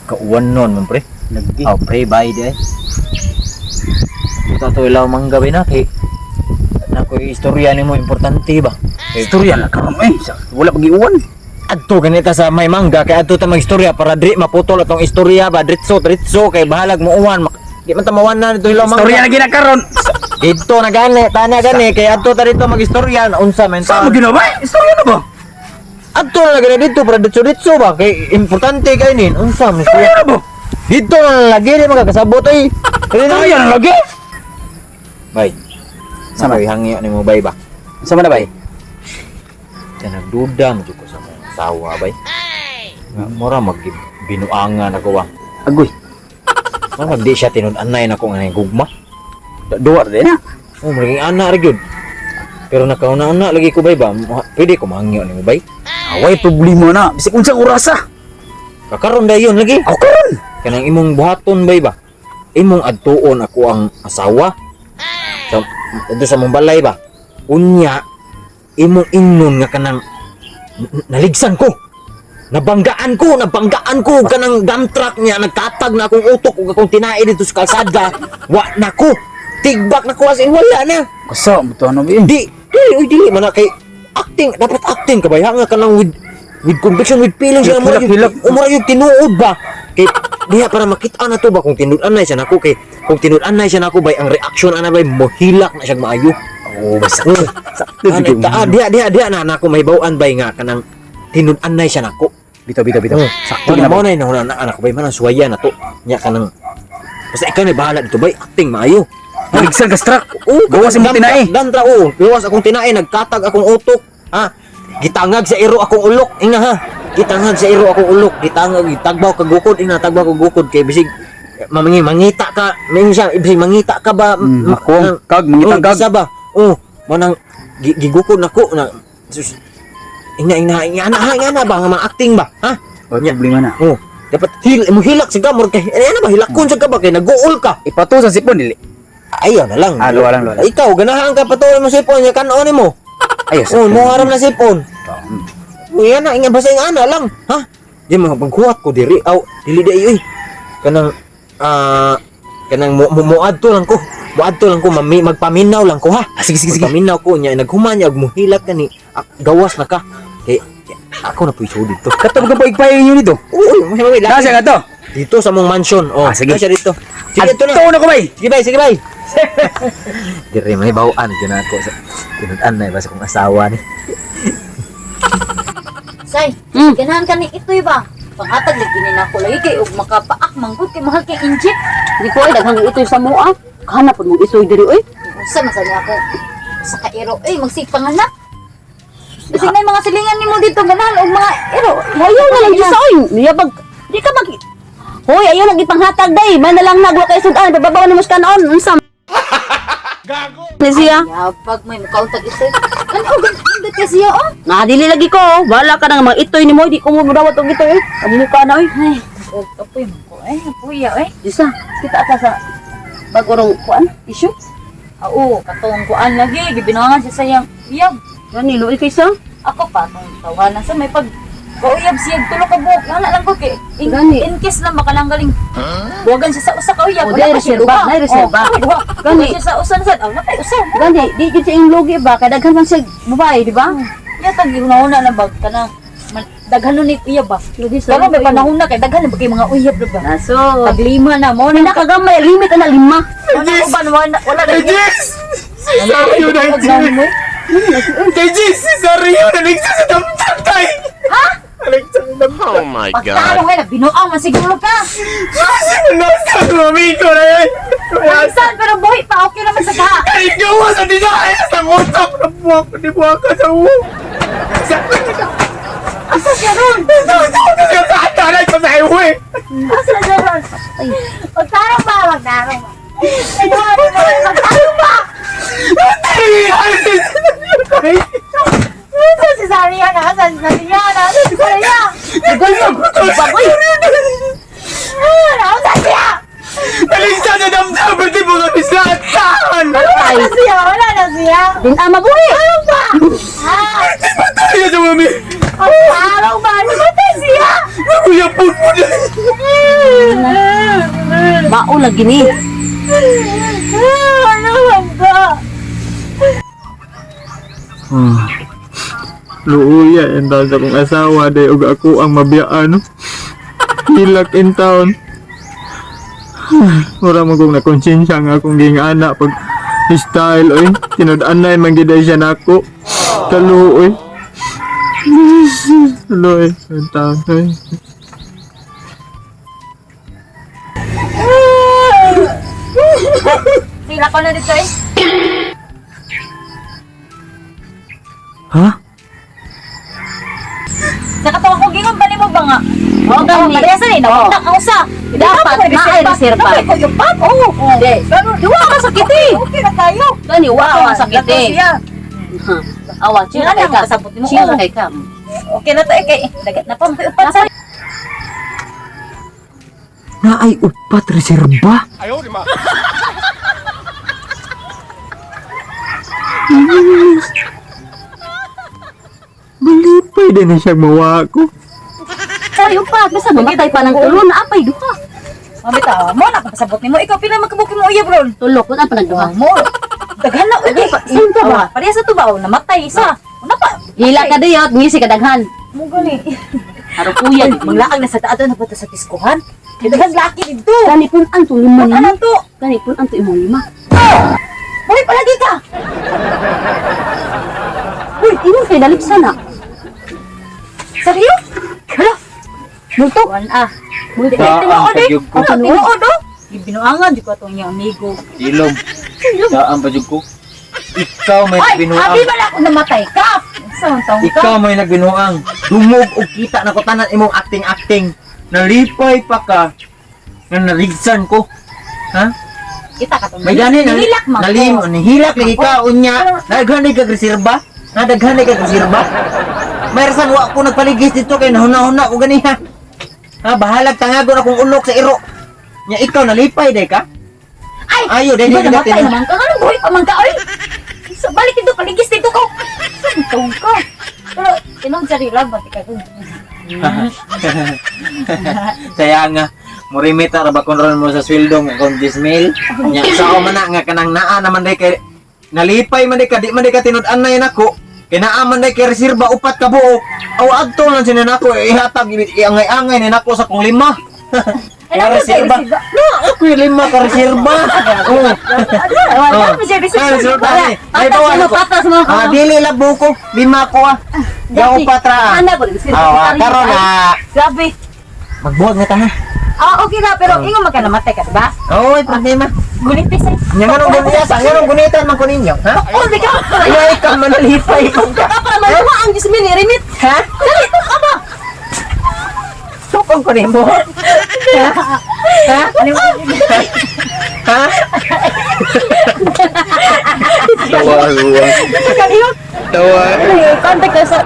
Kauwan nun, man pre. Lagi. Oh, pre, bye di ay. Ito to ilaw mangga ba na kay nako istorya nimo importante ba. Kay Istorya na karon eh. Wala pag iuwan. Adto ganita sa may mangga kay adto ta magistorya para diri maputol atong istorya ba, dritso dritso kay bahalag mo uwan. Di man ta mawan na dito ilaw mangga. Istorya na gina karon. Dito na gani, tana gani kay adto ta dito magistorya na unsa man Sa ta. mo gina ba? Istorya na ba? Adto na gani dito para dritso dritso ba kay importante kay nin unsa man Istorya istorya. na ba? Dito na lagi di magkasabot oy. Istorya na lagi. Bay. Sama. Sama hangyo nimo bay ba. Sa man na bay? Kaya nagduda mo jud ko sa mga asawa bay. Mura mag binuangan ako ba. Agoy. Mura mag di siya tinud-anay na ko nga gugma. Duwa din na. Oh, maging ana ra gyud. Pero nakauna-una lagi ko bay ba. Pwede ko mahangyo nimo bay. Away problema na. Bisag unsang orasa. Kakaron dayon lagi. Ako karon. Kanang imong buhaton bay ba. Imong adtuon ako ang asawa. Sa dito sa mong balay ba. Unya imong ingnon nga kanang naligsan ko. Nabanggaan ko, nabanggaan ko kanang dump truck niya nagkatag na akong utok ug akong tinae dito sa kalsada. Wa na ko. Tigbak na ko as in wala na. Kasa mo to ano ba? Di, dili, uy, dili man na kay acting, dapat acting ka ba? Nga ka lang with conviction, with feelings, Hilak, nga hilak, hilak. Umura yung tinuod ba? Kay diha para makita na to ba kung tinud-an na siya nako kay kung tinud-an na siya nako bay ang reaction ana bay mohilak na siya maayo. Oh, basta. Oh. Sakto Ana, ta, diha diha diha na nako mahibaw-an bay nga kanang tinud-an na siya nako. Bitaw bitaw bitaw. Oh, Sakto na na mo na na na anak bay man ang suwaya na to. Nya kanang basta ikaw na bahala dito bay acting maayo. Naligsan ka struck. Oo, Gawas imong tinae. Dantra oo, gawas akong tinae, nagkatag akong utok. Ha? Gitangag sa iro akong ulok, ina ha. Gitangag sa iro akong ulok, gitangag gitagbaw kag gukod, ina tagbaw kag gukod kay bisig mamangi mangita ka, mingon siya, bisig mangita ka ba? Ako kag mangita Oh, kag. isa ba? Oh, mo nang gigukod nako na sus, ina ina ina ana ha, ina ana ba nga ma-acting ba? Ha? Way problema na. Oh, dapat hil mo hilak sa gamor kay ana ba hilakon sa ka ba kay naguol ka. Ipato sa sipon dili. Ayaw na lang. Ah, luwa lang, luwa lang. Ikaw, ganahan ka patuloy mo sipon, ya kanon mo. Ayo Oh, mo haram na sipon. Uy, ana, inga basta yung ana lang, ha? Di mga pangkuhat ko diri, aw, dili di oy. Kanang kanang mo, mo moadto lang ko. Moadto lang ko, mami, magpaminaw lang ko ha. Ah, sige sige sige. Magpaminaw ko nya naghuman niya og muhilak ka ni gawas na ka. Kay ako na puy dito. Kato ka pa igpayo ninyo dito. Uy, mo siya Nasa ka to? dito sa mong mansion. Oh, Ah, sige. Nasa dito. Sige, ito na. Adto na ko bay. Sige bay, sige bay. Dire may bawaan gyud ako sa tinud-an na ba sa kong asawa ni. Say, ganahan ka ni itoy ba? Panghatag lagi ni nako lagi kay og makapaak manggod kay mahal kay inject. Di ko ay daghang itoy sa mua. Kana pud mong itoy diri oy. Unsa man sa niya ako sa kairo eh magsig panganak. Kasi na mga silingan nimo dito ganahan og mga iro. Ayaw na lang sa oy. Niyabag di ka mag Hoy, ayaw lang ipanghatag day. Man na lang nagwa kay sudan, babaw ni mo sa kanon. Unsa? Gago. Ni siya. Yabag may mukauntag itoy. Kan og nindot kay siya oh. Na dili lagi ko. Oh. Bahala ka nang mga itoy nimo, di ko mo dawat og itoy. Oy. Ang mukha na oy. Ay, og apoy man ko eh, apoy ya eh. Disa, kita ata sa bago rong kuan issue. Ah, Oo, katong kuan lagi gibinangan siya sa iyang uyab. Gani luoy kay sa. Ako pa tong tawanan sa may pag kauyab siya tulo ka buok. Wala lang ko kay in, Gani. in case lang makalanggaling buwagan siya sa usa ka uyab. Oh, Wala di pa siya reserba, duha. nay reserba. Oh, duha. Gani. Gani siya sa usa na sad. Oh, napay usa mo. Gani, di jud sa iyong lugi ba kay daghan man siya babae, di ba? Yata gihuna-huna na bag kanang daghan nun ni uyab ba. Lagi sa Pero may panahon na kay daghan na ba kay mga uyab na ba? Naso. Paglima na mo na Nakagamay limit ana lima. Wala uban wala wala na. Jis! Sorry yun na Kay Jis! Sorry yun! Naligsan sa damtang tay! Ha? Naligsan sa damtang. Oh my God. Pagtarong ay binuang man siguro ka. Kasi nasa mami ko na yun! Minsan pero buhi pa okay naman sa ka. Ay, gawa sa dinaya sa utak! Nabuwak ko, nibuwak ka sa uwo! Sa Asa siya ron? Sa atalan ko sa highway! Asa siya ron? Magtarong ba? Magtarong ba? Magtarong ba? Asa si Sariana? Asa si Sariana? Asa si Sariana? Bagoy. Asa siya? Naligsan sa damtang! Pwede mo kami sa atalan! Wala na siya! Wala na siya! Din ama buhi. Ah! Patay na sa mami! Magtarong ba? Namatay siya! Nakuyapon mo na! Mao lagi ni. Ano man ka? Luuya in taon sa kong asawa day ug ako ang mabiyaan. Hilak in town. Mura mo kong nakonsensya nga akong gingana pag style oy. Tinud-anay man gid ay siya nako. Kaluoy. Luoy in town oy. Sila ko na dito eh. Ha? Sa katong ako gingon ba nimo ba nga? Oo, gani. Parehas ni nawag ka usa. Dapat naay reserva. Dapat ko yung pap. Oo. Hindi. Duwa ka sakit eh. Okay na tayo. Gani wa ka sakit eh. Siya. Awa, chill Nga kay lang, ka. pasabot nimo. Chill Oo. kay ka. Okay na to eh kay dagat na pa may upat sa. Naay upat reserba. Malipay din na siya mawa ko. Ay, upat, basta mamatay pa ng tulo na apay duha. Mami ta, mo na pasabot nimo. Ikaw pila magkabuki mo uyab ron. Tulo kun ang panagduha. Mo. Daghan na uy. Saan ka ba? Parehas sa tubaw namatay isa. Una pa. Hila ka dayot, ngisi ka daghan. Mo gani. Arupuyan. Manglaang na sa taadto na punta sa diskuhan. Kay daghan laki dito. Gani pun ang tong lima Ano nimo. to? Gani pun ang to imong lima. Buhay palagi ka. Uy, imong kay dalip sana. Seryo? Hala. Multo. Kuan ah. Multo. Daan Tinuod eh. pa jud ko. Ano, tinuod oh. Gibinuangan di ko atong iyang amigo. Ilong. Daan pa jud ko. Ikaw may Ay, nagbinuang. abi ba na ako namatay ka? Sa taong ka? Ikaw may nagbinuang. Dumog og kita na ko tanan imong acting-acting. Nalipay pa ka. Nga narigsan ko. Ha? Kita ka tong. May gani na Nilak man. ko. Nalim, nihilak lagi ka unya. Daghan kag reserba. Na daghan kag reserba. May rasan wa ko nagpaligis dito kay nahuna-huna ko ganiha. Ha, bahalag tangagon akong ulok sa iro. Nya ikaw nalipay day ka? Ay, Ayo, day, di ba day, namatay day. naman ka? Anong buhay pa man ka? Ay, sa balik dito, paligis dito ko. Sa taong ka? Pero, tinuod sa rila, ba't ka ko? Kaya nga murimita ra ba kun ron mo sa sweldo nga kung 10 mil. Nya sao man na nga kanang naa naman day kay nalipay man day ka di man day ka tinud-an na yan ako. Kay naa man day kay reserba upat ka buok. Aw adto lang siya nako ihatag iangay-angay ni nako sa kong lima. Ay, Kay ako kay reserba. reserba. No, ako yung lima ka reserba. Oo. Ano? Wala pa siya Ah, reserva. resulta ni. Ay, Patas bawal mo, ko. patas mo. Ah, dili la buko. Lima ko ah. Gaw patra. ah. Ana ko reserva. Ah, karon na. Grabe. Magbuwag na ta ha. Ah, okay na, pero ingon man ka namatay ka, diba? Oo, ay problema. Gunitis ay. Nya nganong gunitan, nganong gunitan man ko ninyo, ha? Oh, di ka. Ay, ka manalipay man ka. Para maluha ang 10 mil rimit. Ha? Dali to ka ba? Tukong ko nimo. Ha? Ha? Ha? Tawa, tawa. Tawa. Contact ka sa